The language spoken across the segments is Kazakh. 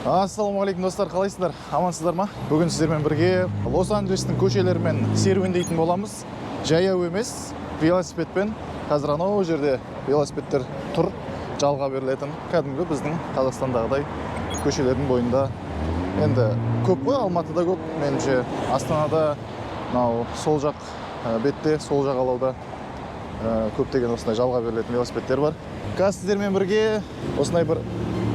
Ассалаумағалейкум, достар! Қалайсыздар, амансыздар ма? Бүгін сіздермен бірге Лос-Анджелестің көшелерімен серуендейтін боламыз. Жаяу емес, велосипедпен. Қазір анау жерде велосипедтер тұр, жалға берілетін. Кәдімгі біздің Қазақстандағыдай көшелердің бойында енді көп қой. Алматыда көп, меніңше. Астанада мынау сол жақ бетте, сол жағалауда көптеген осындай жалға берілетін велосипедтер бар. Қазір сіздермен бірге осындай бір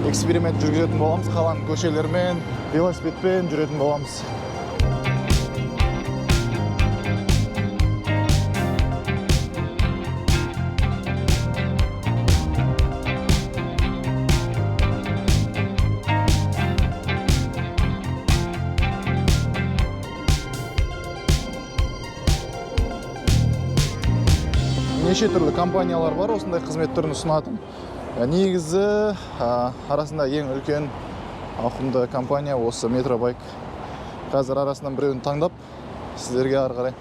эксперимент жүргізетін боламыз, қаланың көшелерімен велосипедпен жүретін боламыз. Неше түрлі компаниялар бар осындай қызмет түрін ұсынатын. Негізі, арасында ең үлкен, ауқымды компания осы Метробайк. Қазір арасынан біреуін таңдап, сіздерге ары қарай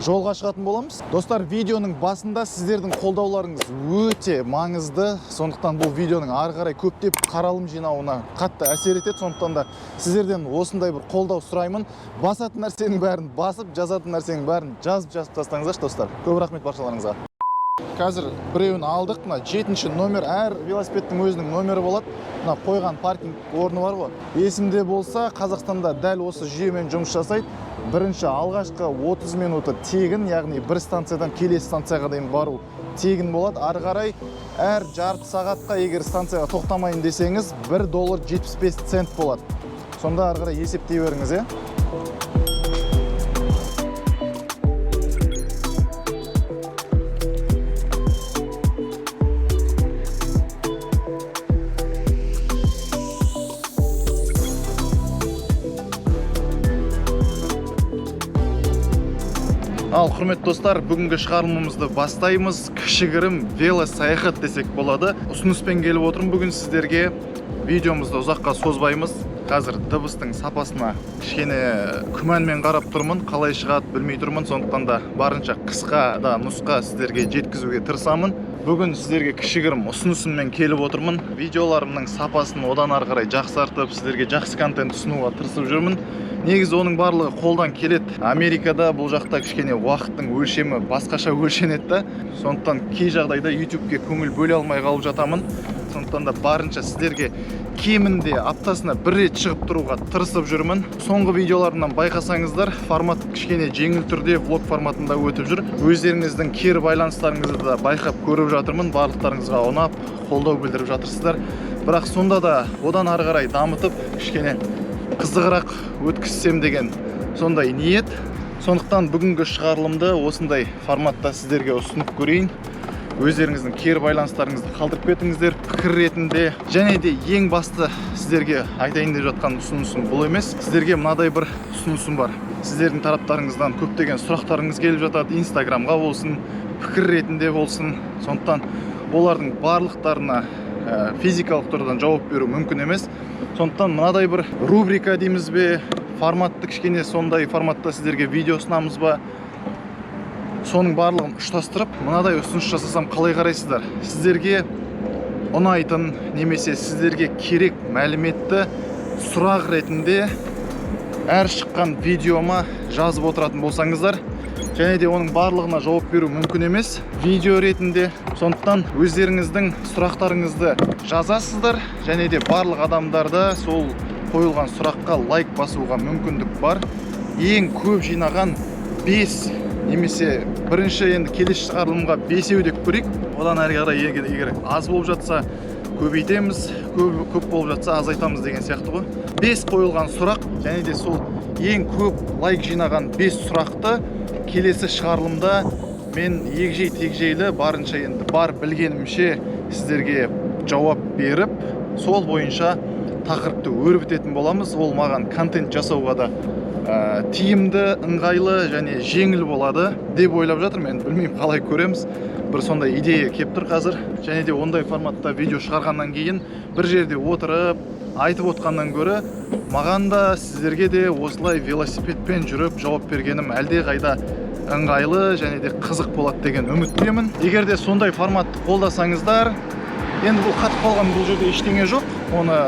жолға шығатын боламыз. Достар, видеоның басында сіздердің қолдауларыңыз өте маңызды, сондықтан бұл видеоның ары қарай көптеп қаралым жинауына қатты әсер етеді. Сондықтан да сіздерден осындай бір қолдау сұраймын. Басатын нәрсенің бәрін басып, жазатын нәрсенің бәрін жазып, жазып тастаңыздаршы, достар. Көп рахмет баршаларыңызға. Қазір біреуін алдық, мына жетінші номер. Әр велосипедтің өзінің номері болады. Мына қойған паркинг орны бар ғой. Есімде болса, Қазақстанда дәл осы жүйемен жұмыс жасайды. Бірінші, алғашқы 30 минуты тегін, яғни бір станциядан келесі станцияға дейін бару тегін болады. Ары қарай әр жарты сағатқа, егер станцияға тоқтамайын десеңіз, 1 доллар 75 цент болады. Сонда ары қарай есептей беріңіз, иә. Ал, құрметті достар, бүгінгі шығарылымымызды бастаймыз. Кішігірім велосаяхат десек болады. Ұсыныспен келіп отырмын бүгін сіздерге. Видеомызды ұзаққа созбаймыз. Қазір дыбыстың сапасына кішкене күмәнмен қарап тұрмын, қалай шығады білмей тұрмын. Сондықтан да барынша қысқа да нұсқа сіздерге жеткізуге тырысамын. Бүгін сіздерге кішігірім ұсынысыммен келіп отырмын. Видеоларымның сапасын одан ары қарай жақсартып, сіздерге жақсы контент ұсынуға тырысып жүрмін. Негізі оның барлығы қолдан келеді. Америкада, бұл жақта кішкене уақыттың өлшемі басқаша өлшенеді да, сондықтан кей жағдайда ютубке көңіл бөле алмай қалып жатамын. Сондықтан да барынша сіздерге кемінде аптасына бір рет шығып тұруға тырысып жүрмін. Соңғы видеоларымнан байқасаңыздар, формат кішкене жеңіл түрде, влог форматында өтіп жүр. Өздеріңіздің кері байланыстарыңызды да байқап көріп жатырмын, барлықтарыңызға ұнап, қолдау білдіріп жатырсыздар. Бірақ сонда да одан ары қарай дамытып, кішкене қызығырақ өткізсем деген сондай ниет. Сондықтан бүгінгі шығарылымды осындай форматта сіздерге ұсынып көрейін. Өздеріңіздің кері байланыстарыңызды қалдырып кетіңіздер пікір ретінде. Және де ең басты сіздерге айтайын деп жатқан ұсынысым бұл емес, сіздерге мынадай бір ұсынысым бар. Сіздердің тараптарыңыздан көптеген сұрақтарыңыз келіп жатады, инстаграмға болсын, пікір ретінде болсын. Сондықтан олардың барлықтарына физикалық тұрғыдан жауап беру мүмкін емес. Сондықтан мынадай бір рубрика дейміз бе, форматты кішкене сондай форматта сіздерге видео ұсынамыз ба, соның барлығын ұштастырып, мынадай ұсыныс жасасам, қалай қарайсыздар? Сіздерге ұнайтын немесе сіздерге керек мәліметті сұрақ ретінде әр шыққан видеома жазып отыратын болсаңыздар, және де оның барлығына жауап беру мүмкін емес видео ретінде, сондықтан өздеріңіздің сұрақтарыңызды жазасыздар және де барлық адамдарда сол қойылған сұраққа лайк басуға мүмкіндік бар. Ең көп жинаған 5 немесе бірінші, енді келесі шығарылымға бесеу деп көрейік. Одан әрі қарай егер аз болып жатса, көбейтеміз, көп болып жатса, азайтамыз деген сияқты ғой. Бес қойылған сұрақ және де сол ең көп лайк жинаған бес сұрақты келесі шығарылымда мен егжей тегжейлі, барынша енді бар білгенімше сіздерге жауап беріп, сол бойынша тақырыпты өрбітетін боламыз. Ол маған контент жасауға да тиімді, ыңғайлы және жеңіл болады деп ойлап жатырмын. Енді білмеймін, қалай, көреміз. Бір сондай идея келіп тұр қазір. Және де ондай форматта видео шығарғаннан кейін бір жерде отырып айтып отқаннан гөрі, маған да, сіздерге де осылай велосипедпен жүріп жауап бергенім әлде қайда ыңғайлы және де қызық болады деген үміттемін. Егер де сондай форматты қолдасаңыздар, енді бұл қатып қалған, бұл жерде ештеңе жоқ, оны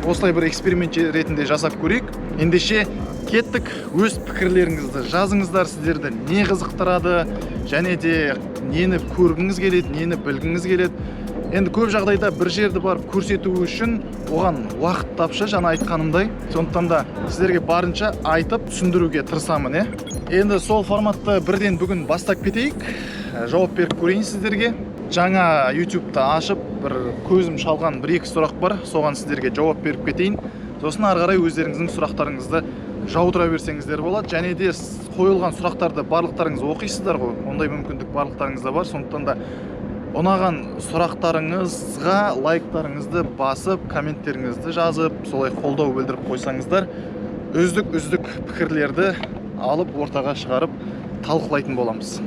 Осылай бір эксперимент ретінде жасап көрейік. Ендеше кеттік. Өз пікірлеріңізді жазыңыздар, сіздерді не қызықтырады және де нені көргіңіз келеді, нені білгіңіз келеді. Енді көп жағдайда бір жерді барып көрсету үшін оған уақыт тапшы, жаңа айтқанымдай. Сондықтан да сіздерге барынша айтып түсіндіруге тырысамын, иә. Енді сол форматты бірден бүгін бастап кетейік. Жауап беріп көрейін сіздерге. Жаңа ютубты ашып, бір көзім шалған бір екі сұрақ бар, соған сіздерге жауап беріп кетейін. Сосын ары қарай өздеріңіздің сұрақтарыңызды жаудыра берсеңіздер болады. Және де қойылған сұрақтарды барлықтарыңыз оқисыздар ғой, ондай мүмкіндік барлықтарыңызда бар. Сондықтан да ұнаған сұрақтарыңызға лайктарыңызды басып, комменттеріңізді жазып, солай қолдау білдіріп қойсаңыздар, үздік үздік пікірлерді алып ортаға шығарып талқылайтын боламыз.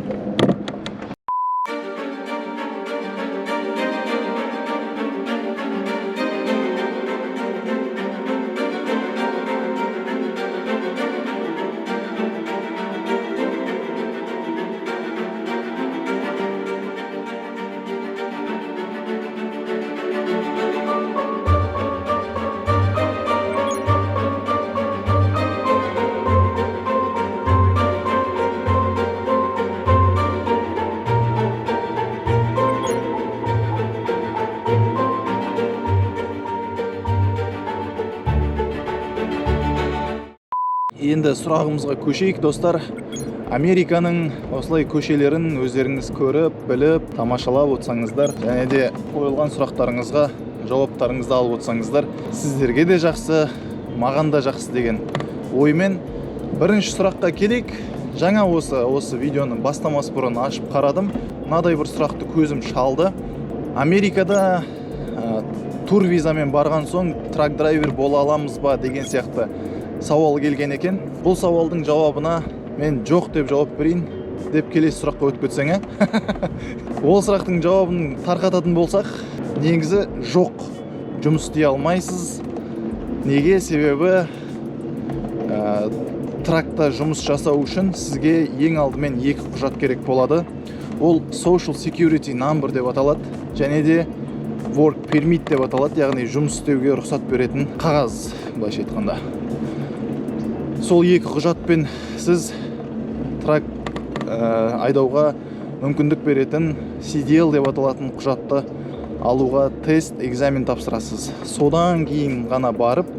Енді сұрағымызға көшейік, достар. Американың осылай көшелерін өздеріңіз көріп, біліп, тамашалап отырсаңыздар және де қойылған сұрақтарыңызға жауаптарыңызды алып отырсаңыздар, сіздерге де жақсы, маған да жақсы деген оймен бірінші сұраққа келейік. Жаңа осы видеоны бастамас бұрын ашып қарадым, мынадай бір сұрақты көзім шалды. Америкада тур визамен барған соң truck driver бола аламыз ба деген сияқты сауал келген екен. Бұл сауалдың жауабына мен жоқ деп жауап берейін деп келесі сұраққа өтіп кетсең, ә? Ол сұрақтың жауабын тарқататын болсақ, негізі жоқ, жұмыс істей алмайсыз. Неге? Себебі truck та жұмыс жасау үшін сізге ең алдымен екі құжат керек болады. Ол Social Security Number деп аталады және де Work Permit деп аталады, яғни жұмыс істеуге рұқсат беретін қағаз, былайша айтқанда. Сол екі құжатпен сіз truck айдауға мүмкіндік беретін CDL деп аталатын құжатты алуға тест, экзамен тапсырасыз. Содан кейін ғана барып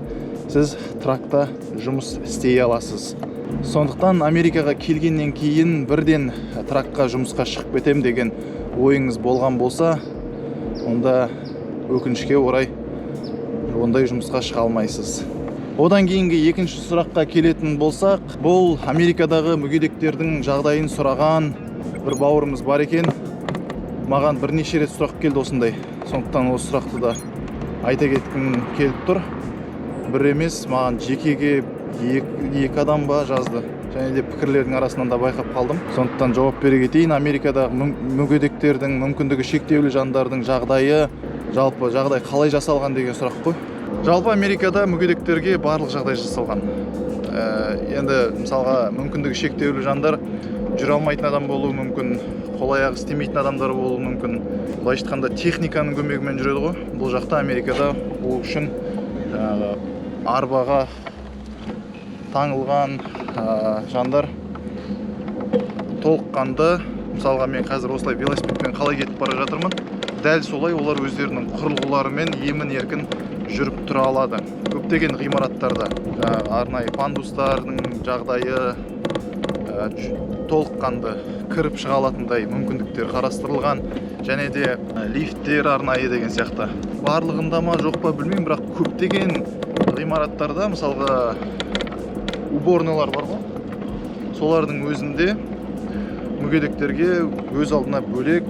сіз truck та жұмыс істей аласыз. Сондықтан Америкаға келгеннен кейін бірден truck қа жұмысқа шығып кетем деген ойыңыз болған болса, онда өкінішке орай ондай жұмысқа шыға алмайсыз. Одан кейінгі екінші сұраққа келетін болсақ, бұл Америкадағы мүгедектердің жағдайын сұраған бір бауырымыз бар екен. Маған бірнеше рет сұрақ келді осындай, сондықтан осы сұрақты да айта кеткім келіп тұр. Бір емес, маған жекеге екі адам ба жазды және де пікірлердің арасынан да байқап қалдым, сондықтан жауап бере кетейін. Америкадағы мүгедектердің, мүмкіндігі шектеулі жандардың жағдайы, жалпы жағдай қалай жасалған деген сұрақ қой. Жалпы Америкада мүгедектерге барлық жағдай жасалған. Енді мысалға, мүмкіндігі шектеулі жандар жүре алмайтын адам болуы мүмкін, қол аяғы істемейтін адамдар болуы мүмкін. Былайша айтқанда, техниканың көмегімен жүреді ғой бұл жақта, Америкада. Ол үшін жаңағы арбаға таңылған жандар толыққанды, мысалға, мен қазір осылай велосипедпен қалай кетіп бара жатырмын, дәл солай олар өздерінің құрылғыларымен емін еркін жүріп тұра алады. Көптеген ғимараттарда жаңағы арнайы пандустардың жағдайы, толыққанды кіріп шыға алатындай мүмкіндіктер қарастырылған және де лифттер арнайы деген сияқты. Барлығында ма, жоқ па, білмеймін, бірақ көптеген ғимараттарда, мысалға, уборныйлар бар ғой, солардың өзінде мүгедектерге өз алдына бөлек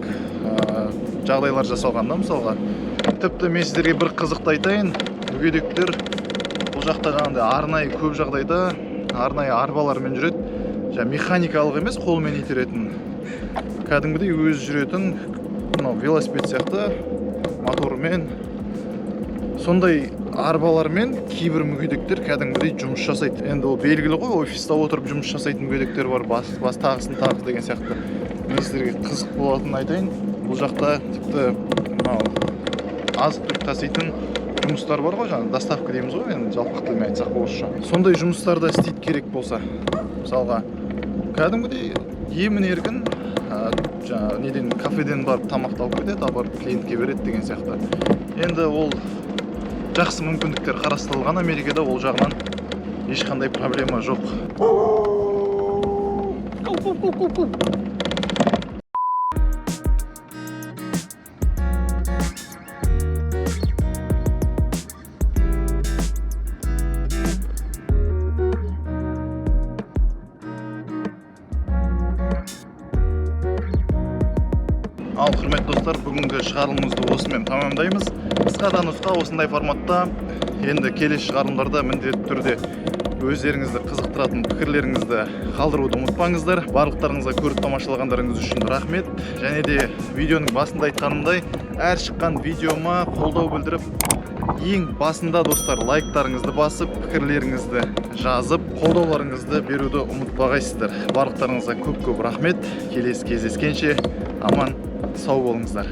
жағдайлар жасалған да. Мысалға, тіпті мен сіздерге бір қызықты айтайын: мүгедектер бұл жақта жаңағыдай арнайы, көп жағдайда арнайы арбалармен жүреді. Жаңа механикалық емес, қолмен итеретін, кәдімгідей өзі жүретін, мынау велосипед сияқты моторымен, сондай арбалармен кейбір мүгедектер кәдімгідей жұмыс жасайды. Енді ол белгілі ғой, офиста отырып жұмыс жасайтын мүгедектер бар, бас тағысын тағы деген сияқты. Мен сіздерге қызық болатынын айтайын: бұл жақта тіпті мынау азық түлік таситын жұмысшылар бар. Жұмыстар бар ғой, жаңағы доставка дейміз ғой енді, жалпақ тілмен айтсақ, орысша. Сондай жұмыстарда істейді керек болса. Мысалға, кәдімгідей емін еркін жаңағы неден, кафеден барып тамақты алып кетеді, апарып клиентке береді деген сияқты. Енді ол жақсы мүмкіндіктер қарастырылған Америкада, ол жағынан ешқандай проблема жоқ. Ку, ку, ку, ку, ку. Ал, құрметті достар, бүгінгі шығарылымымызды осымен тамамдаймыз. Қысқа да нұсқа осындай форматта. Енді келесі шығарылымдарда міндетті түрде өздеріңізді қызықтыратын пікірлеріңізді қалдыруды ұмытпаңыздар. Барлықтарыңызға көріп тамашалағандарыңыз үшін рахмет. Және де видеоның басында айтқанымдай, әр шыққан видеома қолдау білдіріп, ең басында, достар, лайктарыңызды басып, пікірлеріңізді жазып, қолдауларыңызды беруді ұмытпағайсыздар. Барлықтарыңызға көп көп рахмет. Келесі кездескенше аман сау болыңыздар.